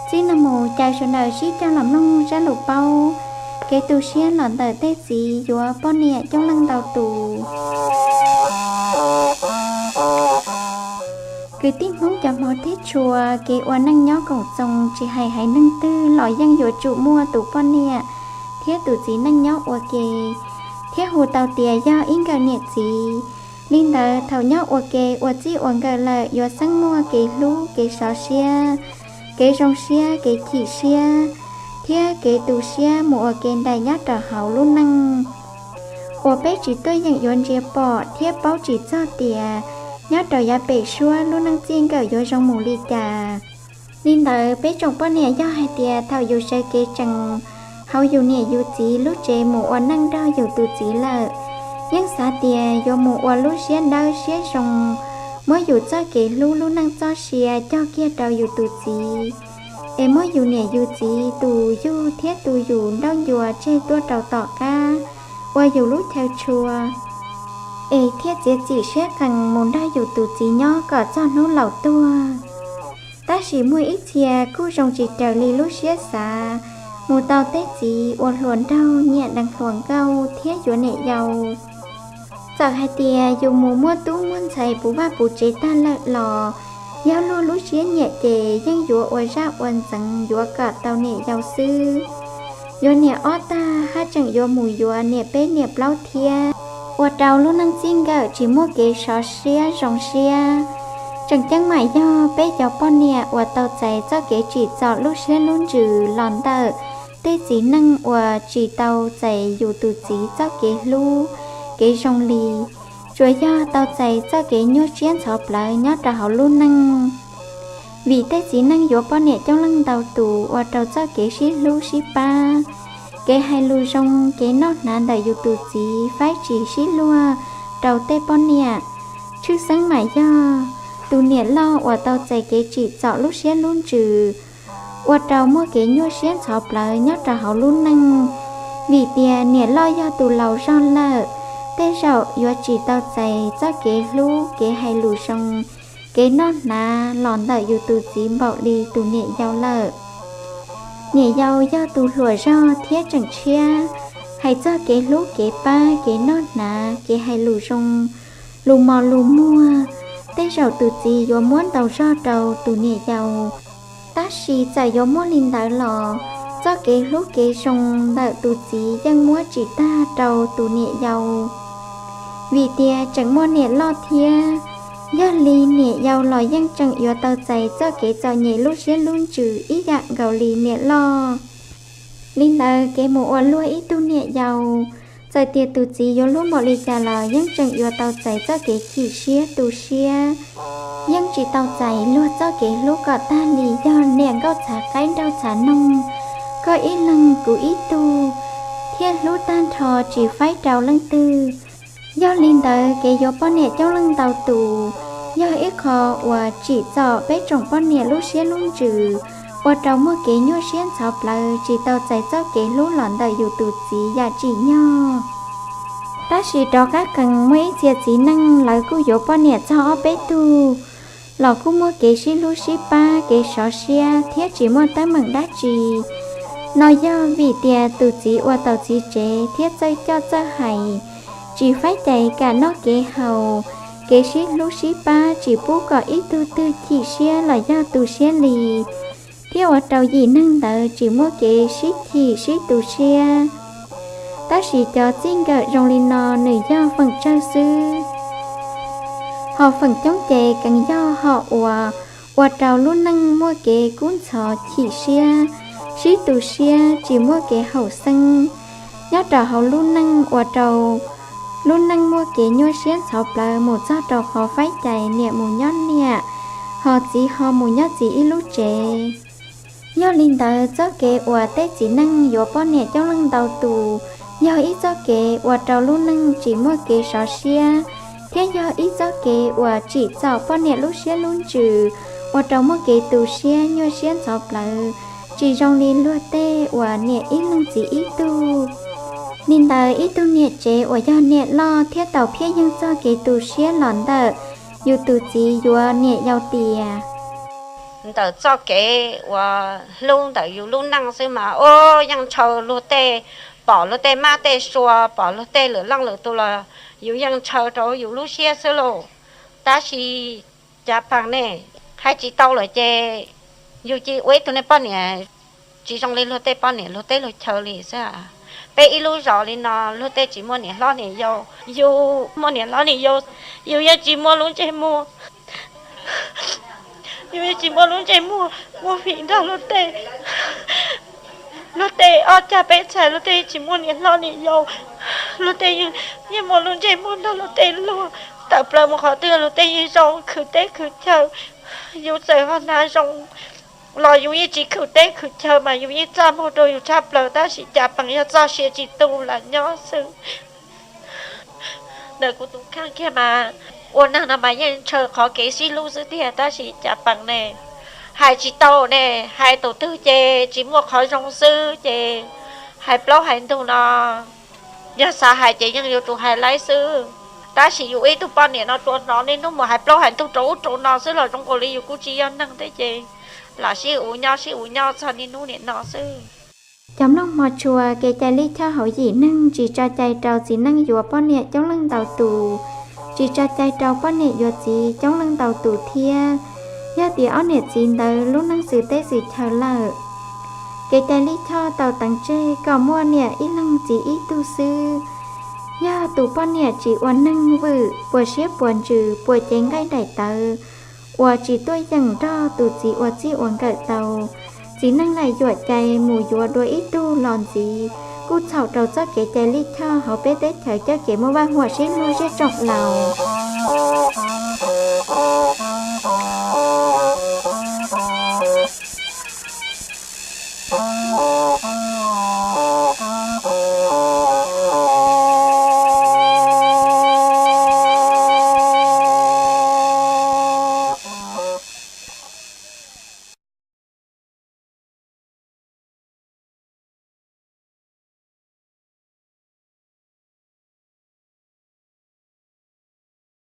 Txij no mus caw sawv daws sib cog los mloog zaj lus paub kev tu siab los ntawm tej txiv yuav poj niam coob leej ntau tus. Kwv tij Hmoob cov hmov thiab tshua, kev ua neej nyob koom txoos tsis hais haiv neeg twg los yeej yuav tsum muaj tus poj niam thiab tus txiv neej nyob ua ke, thiab hu tau tias yog ib nkawm niam txiv. Li ntawd thaum nyob ua ke ua txij ua nkawm lawm yuav xeeb muaj kev hlub, kev sov siab, kev zoo siab, kev chim siab, thiab kev tu siab mus ua ke nraim nyob rau hauv lub neej uas peb tsis tuaj yeem yuav ntsia pom thiab paub tsis txog tias nyob rau yav pem suab lub neej txij nkawm yuav zoo mus li cas. Li ntawd peb tsoom poj niam yog hais tias thaum yus sawv kev tsees hauv yus niam yus txiv lub tsev mus ua neej nrog yus tus txiv lawm, yeej xav tias yuav mus ua lub siab dawb siab zoo, muab yus txoj kev hlub lub neej txoj sia cog kiag rau yus tus txiv, es muab yus niam yus txiv tus yug thiab tus yus nrauj ncua tseg tuaj rau tom qab ua yus lub chaw tshua, es thiaj txiav txim siab qees mus nrog yus tus txiv nyob kom txog hnub laus tuag. Tab sis muaj ib txhia kuj zoo tsis raws li lub siab xav, mus tau tej txiv ua hluas nraug nyiam deev hluas nkauj thiab yuav niam yau. Txawm hais tias yus mus muaj tub muaj ntxhais puv vaj puv tsev tag lawm los yog luag lub siab nyiam ces yeej yuav ua zaj ua ntxeev yuav kom tau niam yau xwb. Yuav niam ob tag haj tseem yuav mus yuav niam peb niam plaub thiab, ua rau lub neej txij nkawm tsis muaj kev sov siab zoo siab. Tseem ceeb mas yog peb cov poj niam uas tau txais txoj kev tsim txom lub siab lub ntsws los ntawm tej txiv neej uas tsis tau txais yus tus txiv txoj kev hlub, kev zoo li, tsuas yog tau txais txoj kev nyuaj siab ntxhov plawv nyob rau hauv lub neej. Vim tej txiv neej yuav poj niam coob leej ntau tus ua rau txoj kev sib hlub sib pab, kev hais lus zoo, kev noj hnav ntawm yus tus txiv faib tsis sib luag rau tej poj niam. Tshwj xeeb mas yog tus niam loj uas tau txais kev tsim txom lub siab lub ntsws, ua rau muaj kev nyuaj siab ntxhov plawv nyob rau hauv lub neej. Vim tias niam loj yog tus laus zog lawm, tej zaum yuav tsis tau txais txoj kev hlub, kev hais lus zoo, kev noj hnav los ntawm yus tus txiv npaum li tus niam yau lawm. Niam yau yog tus hluas zog thiab tseem tshiab, hais txog kev hlub kev pab, kev noj hnav, kev hais lus zoo, lus mos lus muag, tej zaum tus txiv yuav muab ntau zog rau tus niam yau. Tab sis txawm yuav muaj li ntawd los, txoj kev hlub kev zoo ntawm tus txiv yeej muab tsis tag rau tus niam yau. Vim tias tseem muaj niam loj thiab, yog li niam yau los yeej tseem yuav tau txais txoj kev txom nyem lub siab lub ntsws ib yam nkaus li niam loj. Li ntawd kev mus ua luag ib tug niam yau, txawm tias tus txiv yuav hlub npaum li cas los yeej tseem yuav tau txais txoj kev chim siab tu siab. Yeej tsis tau txais luag txoj kev hlub kom tag li, yog niam nkauj txhav qaib nraug txhav noog, koj ib leeg kuv ib tug, thiaj hlub tag nrho tsis faib rau leej twg. Yog li ntawd kev yuav poj niam coob leej ntau tus, yog ib qho uas tsim txom peb tsoom poj niam lub siab lub ntsws, ua rau muaj kev nyuaj siab ntxhov plawv tsis tau txais txoj kev hlub los ntawm yus tus txiv yam tsim nyog. Tab sis rov qab qees muaj ib txhia txiv neej lawv kuj yuav poj niam txog ob peb tug, los kuj muaj kev sib hlub sib pab, kev sov siab thiab tsis muaj teeb meem dab tsi. No yog vim tias tus txiv ua tau txiv tsev thiab txawj coj txawj hais, tsis faib cais kam noj kev haus, kev sib hlub sib pab tsis pub kom ib tug twg chim siab los yog tu siab li, thiab ua rau yim neeg ntawd tsis muaj kev sib chim sib tu siab. Tab sis cov txij nkawm zoo li no nws yog feem tsawg xwb, ho feem coob ces kees yog hom uas ua rau lub neej muaj kev kub ntxhov chim siab, sib tu siab tsis muaj kev haum xeeb nyob rau hauv lub neej, ua rau lub neej muaj kev nyuaj siab ntxhov plawv mus txog rau qhov faib cais niam mus nyob niam, ho txiv ho mus nyob txiv ib lub tsev. Yog li ntawd txoj kev uas tej txiv neej yuav poj niam coob leej ntau tus, yog ib txoj kev ua rau lub neej tsis muaj kev sov siab, thiab yog ib txoj kev uas tsim txom poj niam lub siab lub ntsws, ua rau muaj kev tu siab nyuaj siab ntxhov plawv, tsis zoo li luag tej uas niam ib leeg txiv ib tug. Li ntawd ib tug niam tsev uas yog niam loj thiab tau phiaj yeeg txoj kev tu siab los ntawm yus tus txiv yuav niam yau tias, ntawm txoj kev uas hlub ntawm yus lub neej xwb mas ua yeej ntshaw luag tej, pom luag tej mab tej sua, pom luag tej lwm leej lwm tus los yus yeej ntshaw rau yus lub siab xwb lauj. Tab sis cas paag ne, hais tsis tau lawm ces yus cia ua ib tug niag poj niam tsis zoo li luag tej poj niam luag teb luag chaw li xwb. Peb ib lub zos li no luag tej tsis muaj niam hlob niam yau, yus muaj niam hlob niam yau, yus yeej tsis muaj lub ntsej muag, yus yeej tsis muaj lub ntsej muag muab fim nrog luag tej. Luag tej ob cag peb txhais luag tej tsis muaj niam hlob niam yau, luag tej yeej muaj lub ntsej muag nrog luag tej luag. Tawm plaws mus qhov twg luag tej yeej zoo khwv teb khwv chaw. Yus txawm ho hnav zoo los yus yeej tsis khwv teb khwv chaw mas yus yeej txaj muag rau yus tshaj plaws, tab sis cas paag yog txoj sia tsis tu lam nyob xwb. Ntawm kuv tus kheej kiag mas ua neeg no mas yeej ntshaw qhov kev sib hlub xwb tiag, tab sis cas paag ne, hais tsis tau ne, hais tus twg ces tsis muaj qhov zoo xwb ces hais plaub hais ntug no, yog xav hais ces yeej yuav tsum hais laib xwb. Tab sis yus ib tug poj niam no tsuas hnov niaj hnub mus hais plaub hais ntug rau ub rau no xwb los zoo nkaus li yus kuj tsis yog neeg thiab ces lam sib ua nyob sib ua nyob txog niaj hnub nim no xwb. Cov mloog hmov tshua, kev cai lij choj hauv yim neeg tsis tso cai rau txiv neej yuav poj niam coob leej ntau tus, tsis tso cai rau poj niam yuav txiv coob leej ntau tus thiab. Yog tias ob niam txiv ntawd lub neej xws teb xws chaw lawm, kev cai lij choj tau teev tseg kom muaj niam ib leeg txiv ib tug xwb. Yog tus poj niam tsis ua neeg vwm, puas siab puas ntsws, puas cev nqaij daim tawv, uas tsis tuaj yeem nrog tus txiv ua txij ua nkawm tau, txiv neej lam yuam cai mus yuav dua ib tug los ntxiv, kuj txhaum rau txoj kev cai lij choj hauv peb teb chaws coj kev muaj vaj huam sib hlub siab tsoom laus.